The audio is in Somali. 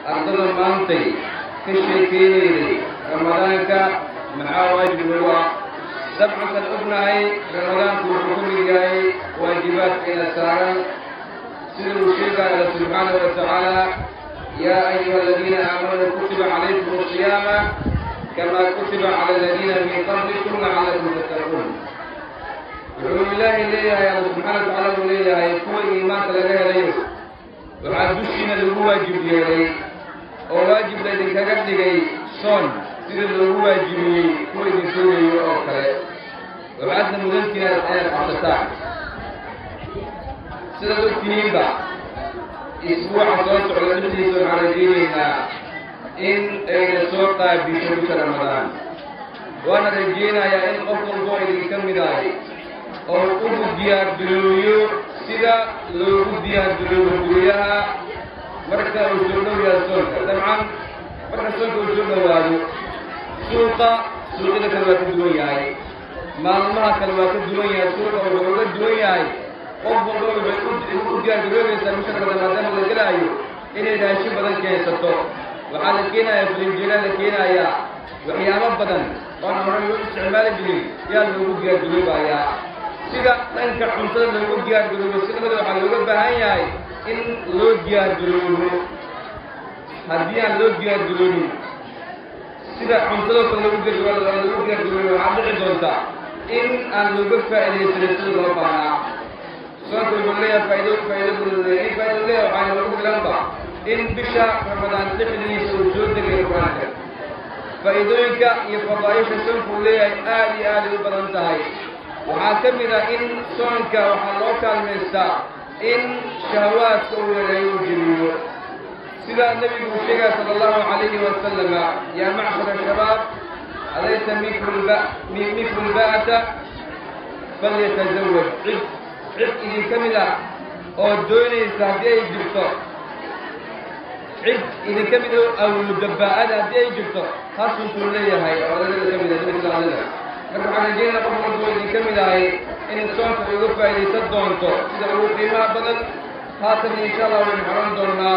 Ardada maantay ka sheekeynayday Ramadaanka maxaa waajib nagu ah? Dabcan kan ognahay, Ramadaanku wuxuu ka mid yahay waajibaadka ina saaran, sida uu sheegaya Alla subxaanahu wa tacaala: "Yaa ayuha aladiina aamanuu, kutiba calaykum asiyaama kamaa kutiba cala aladiina min qablikum lacallakum tattaquun." Wuxuu Ilaahay leeyahay, Alla subxaana wa tacaala uu leeyahay: kuwa iimaanka laga helayo, waxaa dushiina lagu waajib yeelay oo waajib laydinkaga dhigay soon, sida loogu waajibiyey kuwa idin soogayo oo kale, waxaadna mudantiina inaad cabsataan. Sidaad ogtihiinba, isbuuca soo socda dhexdiisa waxaan rajaynaynaa in ayna soo qaabisho bisha Ramadaan, waana rajaynayaa in qof walbo idinka mid ahay oo ugu diyaargarooyo sida loogu diyaargaroobo guryaha marka uu soo dhow yahay soonka. Dabcan marka soonka uu soo dhowaado, suuqa suuqyada kale waa ka duwan yahay, maalmaha kale waa ka duwan yahay. Suuqa wuxuu uga duwan yahay, qof walba waxay u diyaargaroobaysaa bisha Ramadaan maadaama la gelaayo inay raashin badan keensato. Waxaa la keenayaa filinjeeraa, la keenayaa waxyaabo badan oon hore loo isticmaali jirin yaa loogu diyaargaroobayaa. Sida dhanka cuntada loogu diyaargaroobo, sidamada waxaa looga baahan yahay in loo diyaargaroobo. Haddii aan loo diyaargaroobin sida cuntadoo kale loogu diyaargaroobo, waxaa dhici doonta in aan looga faa'iidaysanin sida loo baahnaa. Soonka wuxuu leeyahay faa'iido, faa'iido buu leeyahay. In faa'iido leeyahay waxaa noogu filanba in bisha Ramadaan dhexdiisa uu soo degay Qur-aanka. Faa'iidooyinka iyo fadaa'isha soonka uu leeyahay aad iyo aad ay u badan tahay. Waxaa ka mid ah in soonka waxaa loo kaalmaystaa in shahawaadka uu yareeyo, uu jebiyo, sida Nebigu uu sheegaya sala allahu calayhi wasalama: "Yaa macshara shabaab, alaysa minkum lba'ata falyatazawaj." Cid idinka mid ah oo doonaysa haddii ay jirto, cid idinka mid oo awooda baa'ada haddii ay jirto, hasuntuu leeyahay oo odagada ka mid ah nabiga sal slam. Marka waxaan rajeynaya qof walba oo idinka mid ahay in soonka uga faa'iidaysan doonto sida ugu qiimaha badan. Haatan insha Allah waynu xaran doonaa.